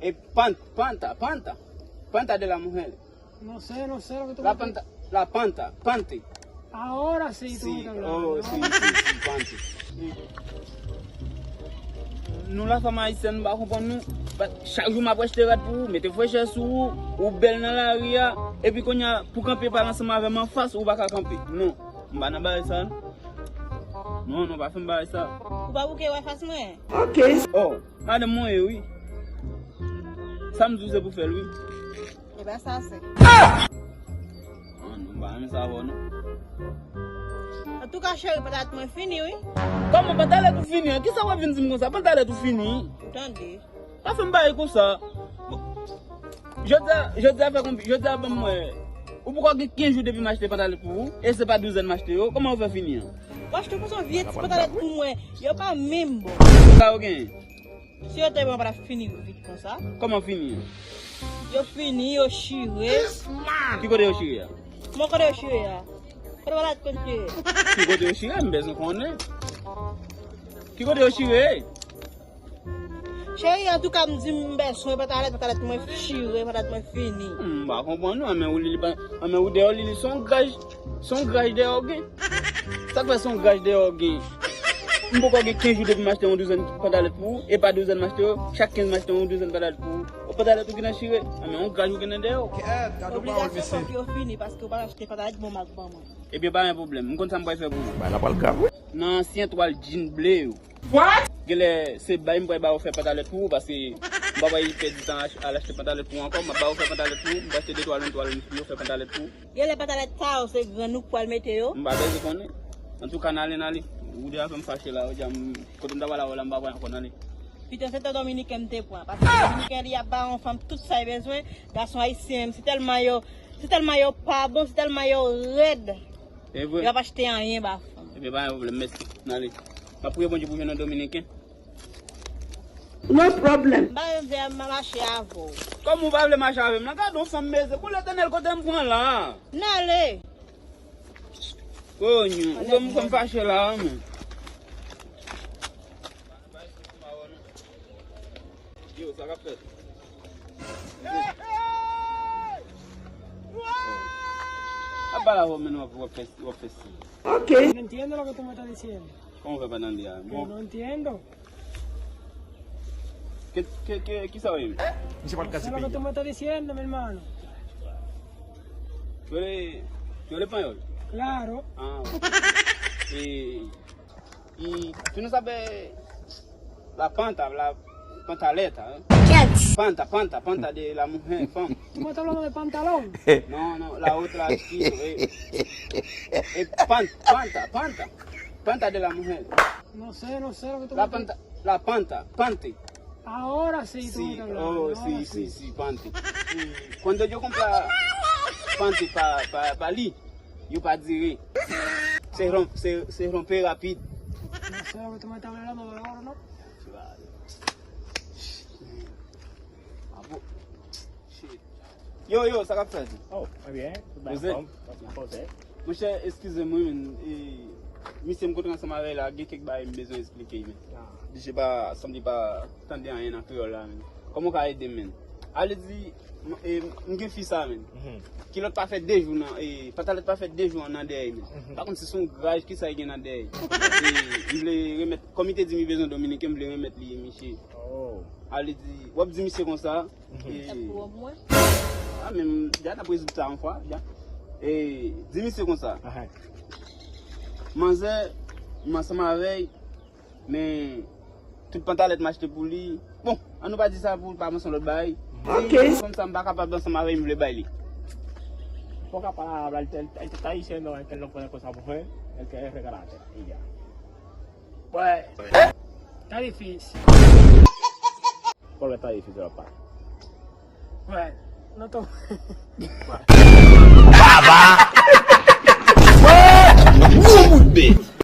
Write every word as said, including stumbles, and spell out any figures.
E pant, panta, panta. Panta de la mujer. No sé, no sé lo que tú me estás... La panta, la panta, panty. Ahora sí tú me estás hablando. Sí, oh, sí, sí, sí, panty. Nou la fanm ayisyèn, m pa konprann nou. Pa, chak jou m ap achte rad pou ou, mete frechè sou ou, ou bèl nan lari a, epi kounye a, pou kanpe pale ansanm avè m anfas, ou pa ka kanpe. Non, m pa nan bagay sa. Non, non, pa fè m bagay sa. Ou pa bouke wè fas mwen? Ok. Oh, madanm mwen ye, wi. Sa m di w se pou fè l, wi. E pa sa se. Ah non, m pa renmen sa avè w, non. Antouka, cheri, pantalèt mwen fini, wi. Kòman pantalèt ou fini an? Kisa w ap vin di m konsa? Pantalèt ou fini? Ou tande? Pa fè m bagay konsa. Bon, jodi a, jodi a fè konpi, jodi a ban m wè. Ou poko gen kenz jou depi m achte pantalèt pou ou, e se pa douzèn m achte yo. Kòman ou fè fini an? W achte konsa vye ti pantalèt pou mwen. Yo pa menm bon. Sa yo genyen? Si yo te bon, pa t ap fini vit konsa. Kòman fini? Yo fini, yo chire. Ki kote yo chire a? Mwen kote yo chire a. Kote wala konn chire? Ki kote yo chire? M bezwen konnen. Ki kote yo chire? Cheri, antouka, m di m bezwen pantalèt, pantalèt mwen chire, pantalèt mwen fini. M pa konprann non, men ou li, li pa, men ou deyò li, li se yon graj. Se yon graj dèyè w gen. Sa k fè se yon graj dèyè w gen? M poko gen kenz jou depi m achte yon douzèn pantalèt pou ou, e pa douzèn m achte yo, chak kenz m achte yon douzèn pantalèt pou ou. Ou pantalèt ou gentan chire, anben yon graj ou gentan dèyè w. Obligasyon fòk yo fini, paske ou pa t achte pantalèt bon mak ban mwen. Ebyen, pa gen pwoblèm, m konn sa m pral fè pou ou. Bagay la pral grav, wi. Nan ansyen twal djin ble yo. What? Genlè se bay m pral ba ou fè pantalèt pou ou, paske m pa pral pèdi tan al achte pantalèt pou ou ankò, m ap ba ou fè pantalèt pou ou, m pral achte de twa lon, twa lon pou yo fè pantalèt pou ou. Genlè pantalèt sa yo se grann ou k pral mete yo. M pa bezwen konnen. Antouka, n ale, n ale. Ou deja fè m fache la, ou di a m, kote m ta pral avè w la, m pa pral ankò, n ale. Pito se te dominiken m te pran, paske dominiken li ap ba yon fanm tout sa l bezwen, gason ayisyen menm, se tèlman yo, se tèlman yo pa bon, se tèlman yo rèd. E vre? Yo ap achte anyen ba fanm. Ebyen, pa gen pwoblèm, mèsi. N ale. M ap priye Bondye pou jwenn yon dominiken. No problem. M pa menm vle mache avè w. Kòm ou pa vle mache avè m la, gade yon fanm mezye. Pou Letènèl, kote m pran la? N ale. Konyo, ou fè m, fè m fache la, men. Yo, sa k ap fèt? Ap pale avè w, men w ap, w ap fè, w ap fè si. Ok. No entiendo lo que tú me estás diciendo. Kòman w fè pa tande a? Que no entiendo. Ke, ke, ke, kisa w ye? Misye pa t ka... Eso es lo que tú me estás diciendo, mi hermano. Tú eres, tú eres español? Claro. Ah, ok. Y, y tú no sabes la panta, la pantaleta, eh? Panta, panta, panta de la mujer, femme. ¿Tú me estás hablando de pantalón? No, no, la otra aquí, eh. Eh, pan-, panta, panta. Panta de la mujer. No sé, no sé lo que tú me estás... La panta, la panta, panty. Ahora sí, tú me estás hablando, oh, ahora sí, sí, sí, panty. Y cuando yo compra panty pa, pa, pa li, yo pa dire. Se rom-, se, se rompe rapid. No sé lo que tú me estás hablando, pero ahora no. Yo, yo, sa k ap fèt? Oh, ebyen, tout bagay anfòm, tout bagay poze. Monchè, eskize m wi, men, e, misye m kontre ansanm avè l la, gen kèk bagay m bezwen esplike, men. Ah. Misye pa, sanble pa tande anyen nan kreyòl la, men. Kòman w ka ede m, men? Ale di, m, e, m gen fi sa, men. Mhm. Kilòt pa fè de jou nan, e, pantalèt pa fè de jou nan dèyè, men. Mhm. Pa konn si se yon graj, kisa li gen nan dèyè. E, m vle remèt, kòm li te di m li bezwen dominiken, m vle remèt li misye. Oh. Ale di, w ap di misye konsa, Mhm. E, sa pou wòb mwen? A, men, dja n ap rezoud sa yon fwa, dja. E, di misye konsa. Ahan. Manzè, m ansanm avè l, men tout pantalèt m achte pou li. Bon, ann nou pa di sa pou l pa panse yon lòt bagay. Ok. Konsa m pa kapab ansanm avè l, m vle bay li. Fò w ka pale avè l, el, el, el te ayisyen, non, el te lòk konnen konsa pou fè, el te regalate. Iya. Pues. Está difícil. ¿Cuál está difícil, papá? Bueno, no to- Baba! Gwo bout bèt!